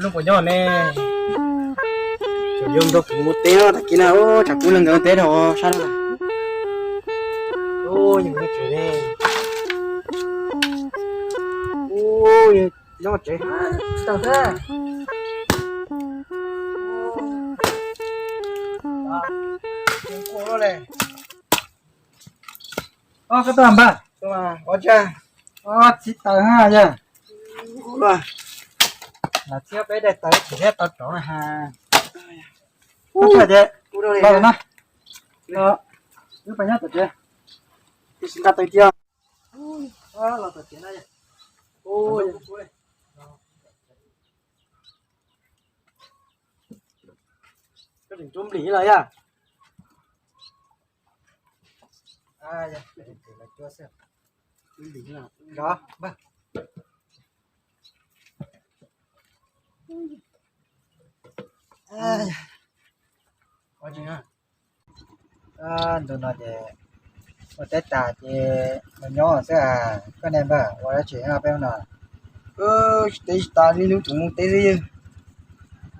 Lub puas nyob ne? Cov yuav nrog kuv mus teb no, tag kis na, tsam kuv leeg nkawd teb rau sab no. Ub, yog tsev ne. Ub, nyob tsev tag thiab. Koj tuaj npawg? Txiv taws ha yog. Lam txhiab peb daim tawv chim thiab tau rov na ha. Koj tuaj ces los na. Wb pais nyob tom tsev. Tab sis nqa taws cia. Los tom tsev na. Koj tseem cuab nplim los yog? Ntu no ces ua teb tas ces los nyob xwb as. Koj ne npawg, ua dab tsi peb no? Tsis teb tsis tas, niaj hnub tseem mus teb xwb.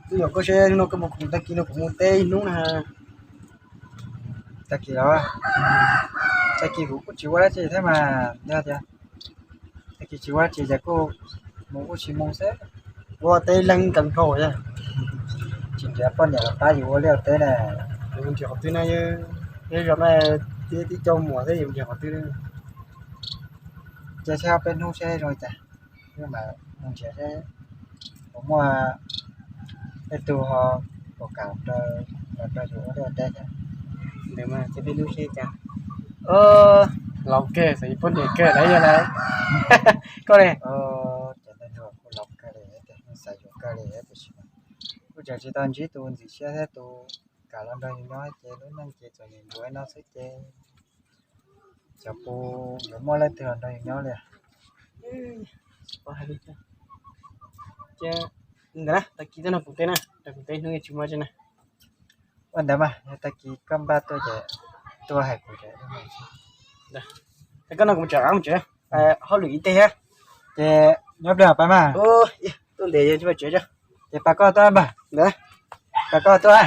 Twb yog koj saib hnub no koj mus koom, tag kis no kuv mus teb ib hnub na. Tag kis los? Tag kis kuv kuj tsis ua dab tsi thiab mas, yog tias tag kis tsis ua dab tsi ces kuj mus kuj tsis mus xwb. Ua teb leeg kawg nkaus, tsis nrhiav poj niam los pab yus ua liaj ua teb na. Yus mus nrhiav qhov twg na, yus zov na, tib tib co muam thiab yus mus nrhiav qhov twg? Ces saib ob peb hnub seb zoo li cas, wb mam mus nrhiav seb puas muaj tej tug ho puas kam los nrog yus ua liaj ua teb thiab. Ntawd mas ces peb hnub seb cas. Laus kawg, xav yuav poj niam kawg lawm yog lawm. Koj ne? Ces ntawd kuj laus kawg li, xav yuav kawg li tiam sis kuj tseem tsis tau ntsib tus ntxim siab thiab tus kam los nrog yus nyob ces lub neej ces txom nyem ncuav no xwb ces xyov puas yuav muaj leej twg los nrog yus nyob li. Ntawd na, tag kis no kuv teb na, kuv teb hnub tsis muaj tsi na. Ua ntawd mas yog tag kis koj npaj tuaj ces tuaj hais kuv. Koj no kuv tseem mus tsev, hauj lwm ib teg thiab. Ces nyob pliag pais mas. Tuaj ntev tsis pais tsev. Ces pais koj tuaj npawg. Pais koj tuaj.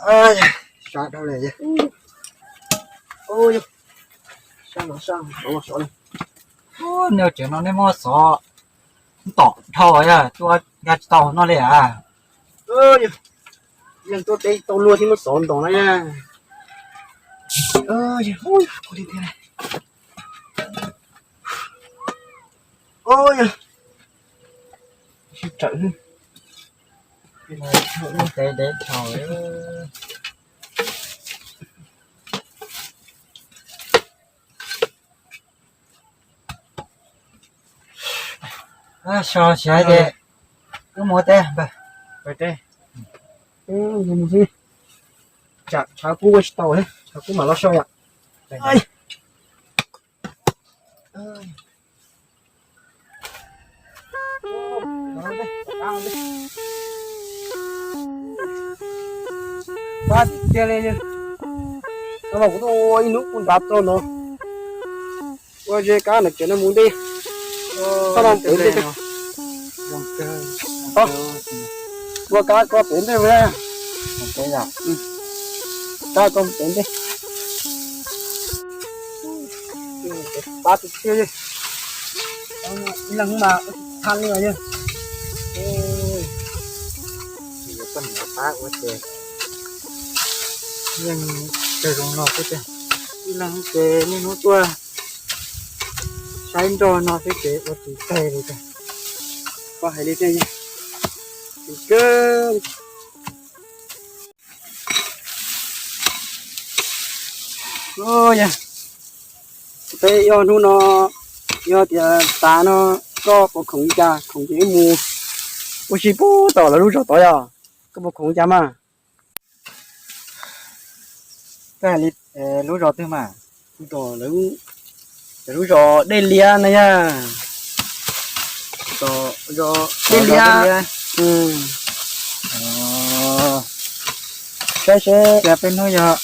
Leej xwb. Sab dhau li. Sab no sab no sov li. Nyob tsev no nej muab xov ntom dhau yog tua nkag tsis tau no li as. Leej tuaj teb tau luag thiab muab xov ntom na. Sib tsawm lub ntev ntev dhau. So siav ces wb mus ua teb npawg. Tsam tshav kub ua tsis tau, tshav kub mam los so yom. Pab tiag li, no mas kuv tuaj ua ib hnub kuj nrad tau no. Ua ze kab na, tsev no mus ntej. Koj no pem ntej. Ua kab koj pem ntej. Kab koj pem ntej. Pab tiag li. Ib leeg mas tha li yog. Pab ua ces yeej zoo no xwb tiag. Ib leeg ces niaj hnub tuaj saib nroj no xwb ces ua tus teg li tiag. Koj hais li tiag, kawg. Yog peb yog hnub no, yog tias tas no, koj puas khoom li cas? Khoom ces wb mus ua si puag tom lawv lub zos tod yog. Koj puas khoom li cas mas? Koj hais li lub zos twg mas? Lub zos Dej Liab na yog. Zos Dej Liab. Saib seb peb hnub yog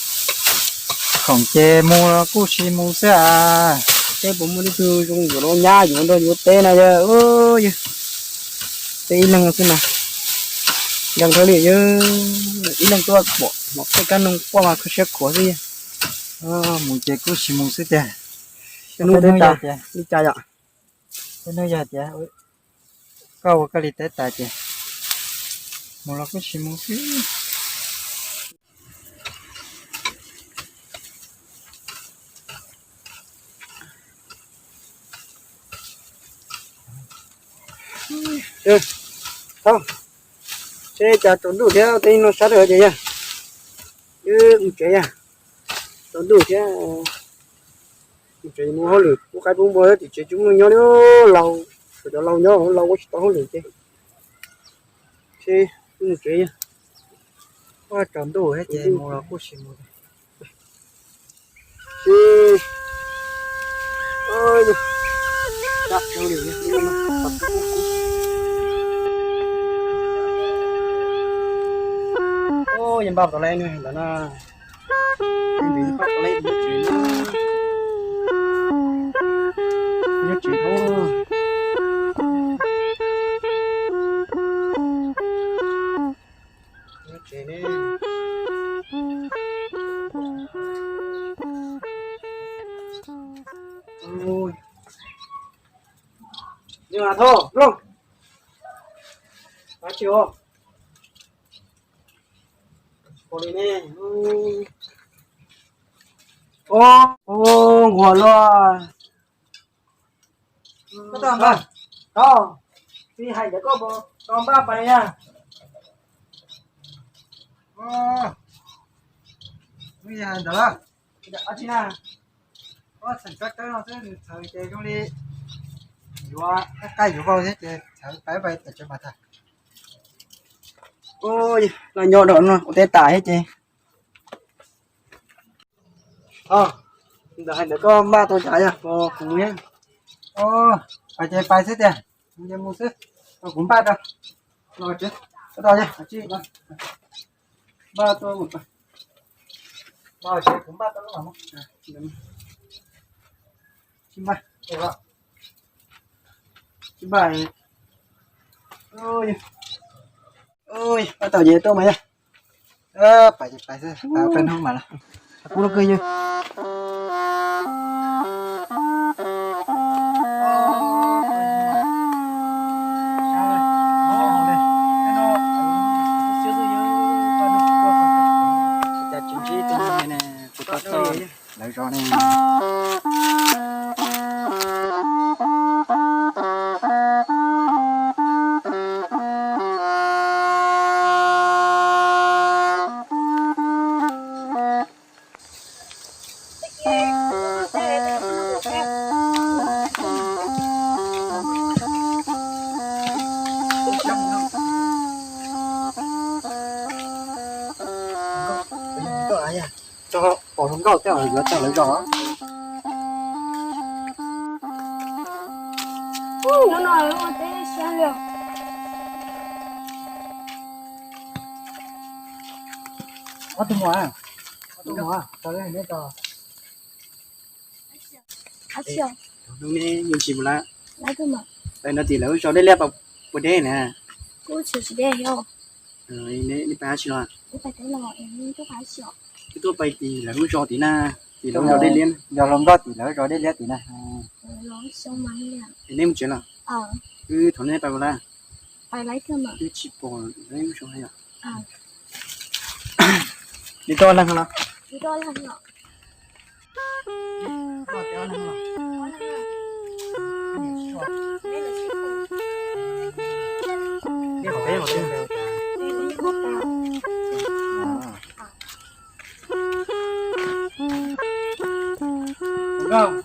khoom ces mus los kuj sis mus xwb as. Peb puas muaj ib tug zoo yuav los nyab yuav nrog yuav teb na yog. Peb ib leeg xwb mas. Nkees dhau li yog ib leeg tuaj pom tej kab noog quaj mas kho siab khuav xwb. Mus ces kuj sis mus xwb tiag. Hnub no li cas yom? Peb hnub yog tias koj ua koj li teb tas ces mus los kuj sis mus xwb. Thaub, seb cas tsaus ntuj thiab tej no sab rau ces yog wb mus tsev yog tsaus ntuj thiab. Mus tsev mus hauj lwm pub qaib pub npua tim tsev tsis muaj nyob li. Laus, cov laus nyob laus ua tsis tau hauj lwm ces seb wb mus tsev yog. Ua tsaus ntuj thiab ces mus los kuj sis mus. Npaj tau lawm ntawm no. Npaj tau lawm, nyob tsev, nyob tsev. Nyob tsev ne. Ua li mas Thoj Looj, tsis ua li ne. Ua, ua nquag luaj. Koj tau npaj, tau, tsis hais ntawd koj puas tau npaj pais na. Ntawd, ab tsi na, koj txheem kab kawb no xwb nws txhawv ces zoo li yuav qab yuav vau thiab ces txhawv pais pais tam tsev mas tag. Los nyob rau no ua teb tas thiab ces. Ntawd hais ntawd koj npaj tau cas yog puas kuv thiab? Pais ces pais xwb tiag, mus ces mus xwb, kuv npaj rau. Los tsev, tau, npaj tau, kuv npaj tau lub, tsis npaj, tsis npaj. Ua tau ces tuaj mas yog. Pais ces pais xwb, pais ua peb hnub mas los. Kuv los kawg yog. Cas tsis ntsib tus ne, kuv tau txog lawv zos ne. Tso pom hluas nkauj tej yuav tau lawv zos. Hnub no ua teb siab li. Ob tug muam, ob tug muam, tau neb tau. Hnub neb yeej tsis mus lawm. Pais nrog tim lawv ua zos deb liab puas deb na? Neb pais dab tsi los? Wb tuaj pais tim lawv lub zos tim na, tim lawv lub zos deb liab. Yog los nrog tim lawv zos deb liab tim na. Es neb mus tsev los? Wb thov neb pais mus lawm. Wb tsis pom lawv lub zos yom. Neb tuaj leej los? Nkauj,